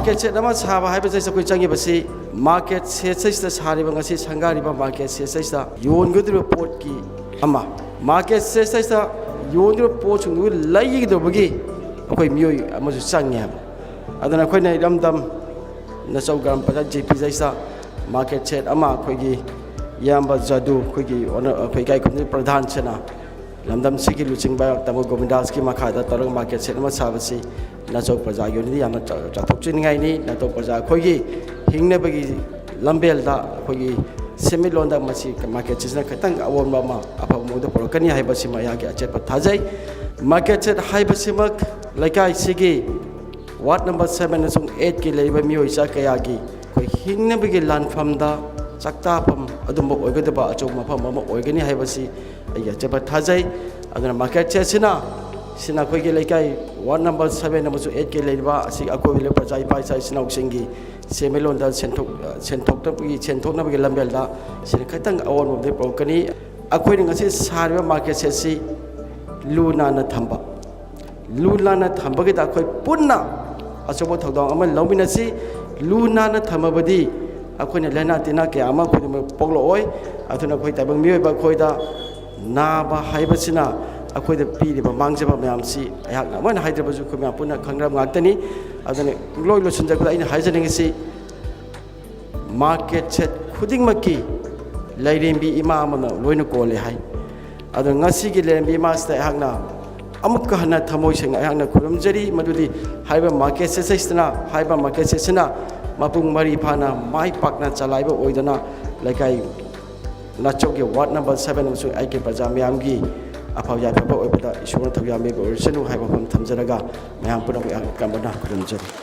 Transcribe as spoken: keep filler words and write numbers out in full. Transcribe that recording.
Market set ꯑꯃ ꯁꯥꯕ ꯍꯥꯏꯕꯁꯤꯗ ꯑꯩꯈꯣꯏ ꯆꯪꯉꯤꯕꯁꯤ ꯃꯥꯔꯀꯦꯠ ꯁꯦꯠꯁꯤꯗ ꯁꯥꯔꯤꯕ, ꯉꯁꯤ ꯁꯪꯒꯥꯔꯤꯕ ꯃꯥꯔꯀꯦꯠ ꯁꯦꯠꯁꯤꯗ ꯌꯣꯟꯒꯗꯧꯔꯤꯕ ꯄꯣꯠꯀꯤ ꯑꯃ, ꯃꯥꯔꯀꯦꯠ ꯁꯦꯠꯁꯤꯗ ꯌꯣꯟꯒꯗꯧꯔꯤꯕ ꯄꯣꯠꯁꯤꯡꯗꯨ ꯂꯩꯒꯗꯧꯕꯒꯤ ꯑꯩꯈꯣꯏ ꯃꯤꯑꯣꯏ ꯑꯃꯁꯨ ꯆꯪꯉꯦ ꯍꯥꯏꯕ꯫ ꯑꯗꯨꯅ ꯑꯩꯈꯣꯏꯅ ꯏꯔꯝꯗꯝ ꯅꯆꯧ ꯒ꯭ꯔꯥꯝ ꯄꯟꯆꯥꯌꯠ ꯖꯦ ꯄꯤ ꯁꯤꯗꯩꯁꯤꯗ ꯃꯥꯔꯀꯦꯠ ꯁꯦꯠ ꯑꯃ ꯑꯩꯈꯣꯏꯒꯤ ꯏꯌꯥꯝꯕ ꯖꯥꯗꯨ, ꯑꯩꯈꯣꯏꯒꯤ ꯑꯣꯅ-, ꯑꯩꯈꯣꯏ ꯏꯀꯥꯏ ꯈꯨꯝꯅꯩ ꯄ꯭ꯔꯙꯥꯟꯁꯤꯅ ꯂꯝꯗꯝꯁꯤꯒꯤ ꯂꯨꯆꯤꯡꯕ ꯇꯥꯃꯣ ꯒꯣꯕꯤꯟꯗꯥꯁꯀꯤ ꯃꯈꯥꯗ ꯇꯧꯔꯒ ꯃꯥꯔꯀꯦꯠ ꯁꯦꯠ ꯑꯃ ꯁꯥꯕꯁꯤ ꯅꯆꯧ ꯄ꯭ꯔꯖꯥꯒꯤ ꯑꯣꯏꯅꯗꯤ ꯌꯥꯝꯅ ꯆꯥ-, ꯆꯥꯎꯊꯣꯛꯆꯅꯤꯡꯉꯥꯏꯅꯤ꯫ ꯅꯆꯧ ꯄ꯭ꯔꯖꯥ ꯑꯩꯈꯣꯏꯒꯤ ꯍꯤꯡꯅꯕꯒꯤ ꯂꯝꯕꯦꯜꯗ ꯑꯩꯈꯣꯏꯒꯤ ꯁꯦꯟꯃꯤꯠꯂꯣꯟꯗ ꯃꯁꯤ ꯃꯥꯔꯀꯦꯠꯁꯤꯅ ꯈꯤꯇꯪ ꯑꯑꯣꯟꯕ ꯑꯃ ꯑꯐꯕ ꯃꯑꯣꯡꯗ ꯄꯨꯔꯛꯀꯅꯤ ꯍꯥꯏꯕꯁꯤꯃ ꯑꯩꯍꯥꯛꯀꯤ ꯑꯆꯦꯠꯄ ꯊꯥꯖꯩ꯫ ꯃꯥꯔꯀꯦꯠ ꯁꯦꯠ ꯍꯥꯏꯕꯁꯤꯃꯛ ꯂꯩꯀꯥꯏꯁꯤꯒꯤ ꯋꯥꯔꯗ ꯅꯝꯕꯔ ꯁꯕꯦꯟ ꯑꯃꯁꯨꯡ ꯑꯩꯠꯀꯤ ꯂꯩꯔꯤꯕ ꯃꯤꯑꯣꯏ ꯆꯥ ꯀꯌꯥꯒꯤ ꯑꯩꯈꯣꯏ ꯍꯤꯡꯅꯕꯒꯤ ꯂꯥꯟꯐꯝꯗ ꯆꯥꯛꯇꯥꯐꯝ ꯑꯗꯨꯝꯕ ꯑꯣꯏꯒꯗꯕ ꯑꯆꯧꯕ ꯃꯐꯝ ꯑꯃ ꯑꯣꯏꯒꯅꯤ ꯍꯥꯏꯕꯁꯤ ꯑꯩꯒꯤ ꯑꯆꯦꯠꯄ ꯊꯥꯖꯩ꯫ ꯑꯗꯨꯅ ꯃꯥꯔꯀꯦꯠ ꯁꯦꯠꯁꯤꯅ, ꯁꯤꯅ ꯑꯩꯈꯣꯏꯒꯤ ꯂꯩꯀꯥꯏ ꯋꯥꯔꯗ ꯅꯝꯕꯔ ꯁꯕꯦꯟ ꯑꯃꯁꯨꯡ ꯑꯩꯠꯀꯤ ꯂꯩꯔꯤꯕ ꯑꯁꯤ ꯑꯀꯣꯏꯕ ꯂꯩ ꯄ꯭ꯔꯖꯥ ꯏꯄꯥ ꯏꯆꯥ ꯏꯆꯤꯟ ꯏꯅꯥꯎꯁꯤꯡꯒꯤ ꯁꯦꯟꯃꯤꯠꯂꯣꯟꯗ ꯁꯦꯟꯊꯣꯛ-, ꯁꯦꯟꯊꯣꯛꯅꯕꯒꯤ, ꯁꯦꯟꯊꯣꯛꯅꯕꯒꯤ ꯂꯝꯕꯦꯜꯗ ꯁꯤꯅ ꯈꯤꯇꯪ ꯑꯑꯣꯟꯕ ꯑꯃꯗꯤ ꯄꯨꯔꯛꯀꯅꯤ꯫ ꯑꯩꯈꯣꯏꯅ ꯉꯁꯤ ꯁꯥꯔꯤꯕ ꯃꯥꯔꯀꯦꯠ ꯁꯦꯠꯁꯤ ꯂꯨ ꯅꯥꯟꯅ ꯊꯝꯕ, ꯂꯨ ꯅꯥꯟꯅ ꯊꯝꯕꯒꯤꯗ ꯑꯩꯈꯣꯏ ꯄꯨꯟꯅ ꯑꯆꯧꯕ ꯊꯧꯗꯥꯡ ꯑꯃ ꯂꯧꯃꯤꯟꯅꯁꯤ꯫ ꯂꯨ ꯅꯥꯟꯅ ꯊꯝꯃꯕꯗꯤ ꯑꯩꯈꯣꯏꯅ ꯂꯥꯏꯅꯥ ꯇꯤꯟꯅꯥ ꯀꯌꯥ ꯑꯃ ꯑꯩꯈꯣꯏꯗ ꯄꯣꯛꯂꯛꯑꯣꯏ꯫ ꯑꯗꯨꯅ ꯑꯩꯈꯣꯏ ꯇꯥꯏꯕꯪ ꯃꯤꯑꯣꯏꯕ ꯑꯩꯈꯣꯏꯗ ꯅꯥꯕ ꯍꯥꯏꯕꯁꯤꯅ ꯑꯩꯈꯣꯏꯗ ꯄꯤꯔꯤꯕ ꯃꯥꯡꯖꯕ ꯃꯌꯥꯝꯁꯤ ꯑꯩꯍꯥꯛꯅ ꯑꯃꯨꯛ ꯍꯟꯅ ꯍꯥꯏꯗ꯭ꯔꯕꯁꯨ ꯑꯩꯈꯣꯏ ꯃꯌꯥꯝ ꯄꯨꯟꯅ ꯈꯪꯅꯔꯕ ꯉꯥꯛꯇꯅꯤ꯫ ꯑꯗꯨꯅ ꯂꯣꯏ ꯂꯣꯏꯁꯤꯟꯖꯔꯛꯄꯗ ꯑꯩꯅ ꯍꯥꯏꯖꯅꯤꯡꯉꯤꯁꯤ, ꯃꯥꯔꯀꯦꯠ ꯁꯦꯠ ꯈꯨꯗꯤꯡꯃꯛꯀꯤ ꯂꯥꯏꯔꯦꯝꯕꯤ ꯏꯃꯥ ꯑꯃꯅ ꯂꯣꯏꯅ ꯀꯣꯜꯂꯦ ꯍꯥꯏ꯫ ꯑꯗꯣ ꯉꯁꯤꯒꯤ ꯂꯥꯏꯔꯦꯝꯕꯤ ꯏꯃꯥꯁꯤꯗ ꯑꯩꯍꯥꯛꯅ ꯑꯃꯨꯛꯀ ꯍꯟꯅ ꯊꯃꯣꯏ ꯁꯦꯡꯅ ꯑꯩꯍꯥꯛꯅ ꯈꯨꯔꯨꯝꯖꯔꯤ, ꯃꯗꯨꯗꯤ ꯍꯥꯏꯔꯤꯕ ꯃꯥꯔꯀꯦꯠ ꯁꯦꯠꯁꯤꯅ, ꯍꯥꯏꯔꯤꯕ ꯃꯥꯔꯀꯦꯠ ꯁꯦꯠꯁꯤꯅ ꯃꯄꯨꯡ ꯃꯔꯩ ꯐꯥꯅ ꯃꯥꯏ ꯄꯥꯛꯅ ꯆꯂꯥꯏꯕ ꯑꯣꯏꯗꯅ ꯂꯩꯀꯥꯏ ꯅꯥꯆꯧꯒꯤ ꯋꯥꯔꯗ ꯅꯝꯕꯔ ꯁꯕꯦꯟ ꯑꯃꯁꯨꯡ ꯑꯩꯒꯤ ꯄ꯭ꯔꯖꯥ ꯃꯤꯌꯥꯝꯒꯤ ꯑꯐꯕ ꯌꯥꯏꯐꯕ ꯑꯣꯏꯕꯗ ꯏꯁꯣꯔꯅ ꯊꯧꯖꯥꯜ ꯄꯤꯕ ꯑꯣꯏꯔꯁꯅꯨ ꯍꯥꯏꯕ ꯋꯥꯐꯝ ꯊꯝꯖꯔꯒ ꯃꯌꯥꯝ ꯄꯨꯝꯅꯃꯛ ꯑꯌꯥꯝꯕ ꯀꯝꯕꯅ ꯈꯨꯔꯨꯝꯖꯔꯤ꯫